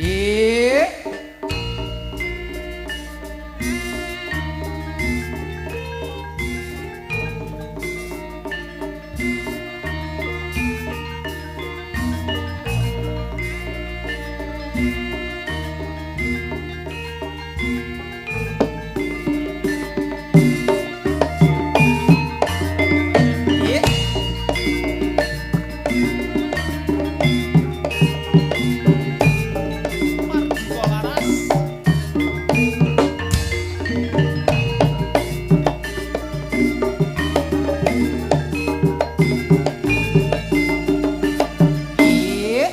Iya. Iya. Mardika Laras. Iya.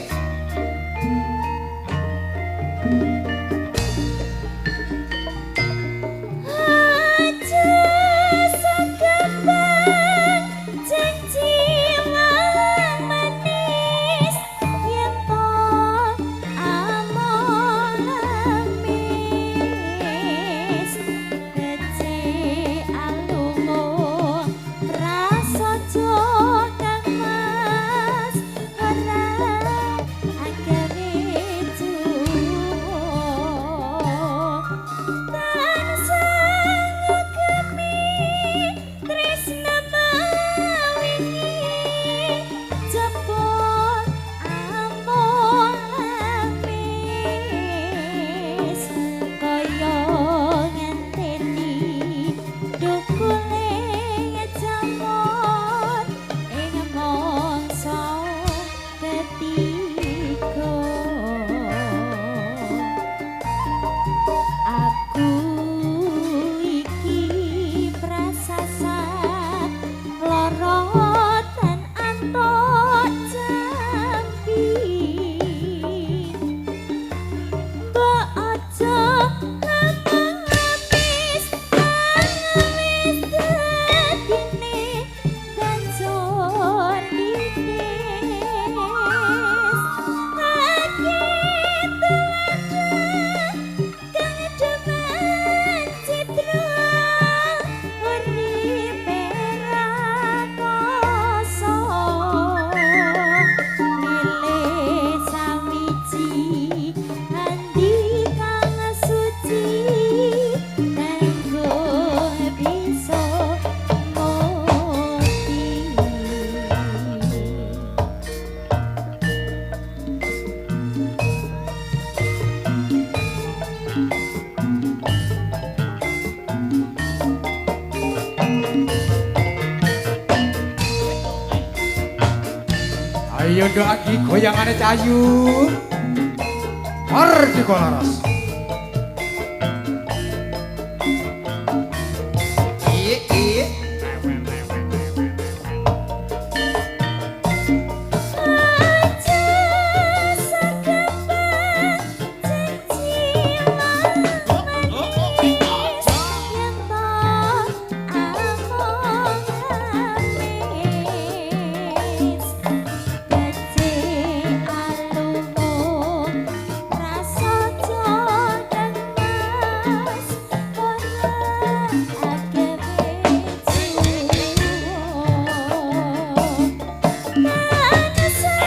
Aja sakembang janji lan manis yen to among lamis becik alungu prasaja kang mas ora agawe juwo tansah ngugemi tresna mawingi jebul amung lamis kaya ngenteni dukule jamur ing mangsa ketiga. Aku iki prasasat lara tan antuk jampi. Mbok aja ngomong habis wis dadine banjur dites. Aki tuladha kang demen citra uripe ra koso milih sawiji andi kang suci tanggung bisa mati. Ayo nduk Agi goyangane Cayu. Mardika Laras. Iya, iya. Aja sakembang janji lan manis yen to amung lamis becik alungu prasaja kang mas ora agawe juwo tansah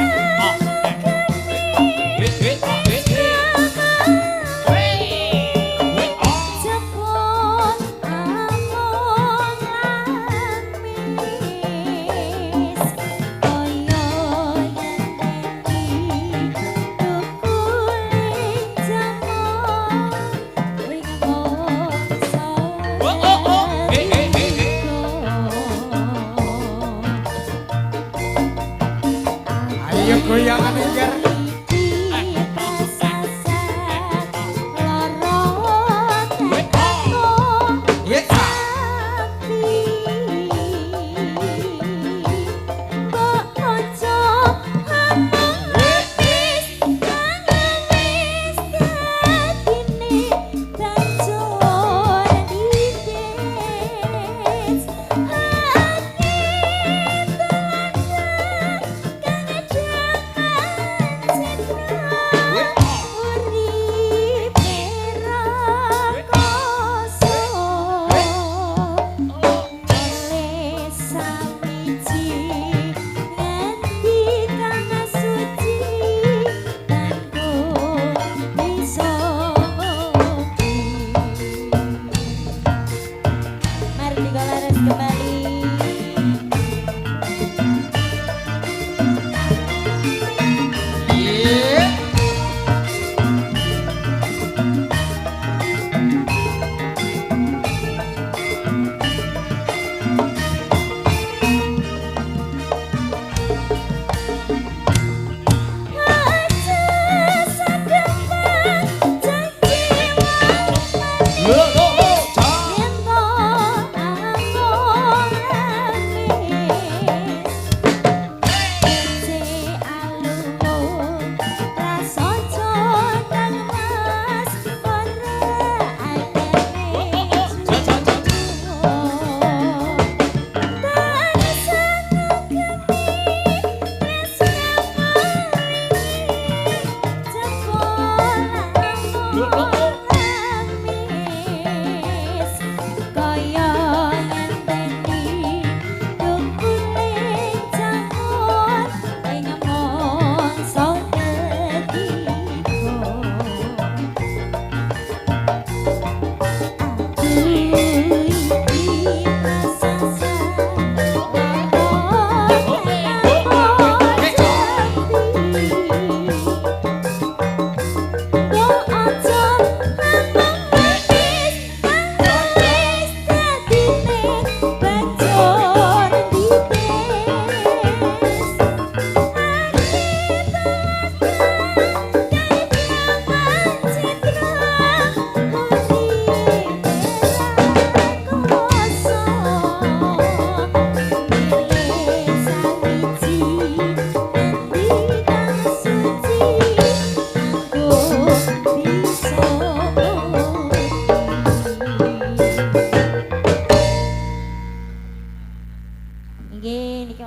jebul amung lamis kaya ngenteni dukule jamur ing mangsa ketiga. Ayo goyangane Ger. Iki prasasat lara tan antuk Iya. jampi. Mbok aja ngomong habis kang wis dadine banjur dites. Aki tuladha kang demen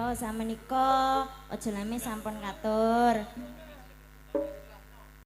Ayo samenika aja lame sampun katur.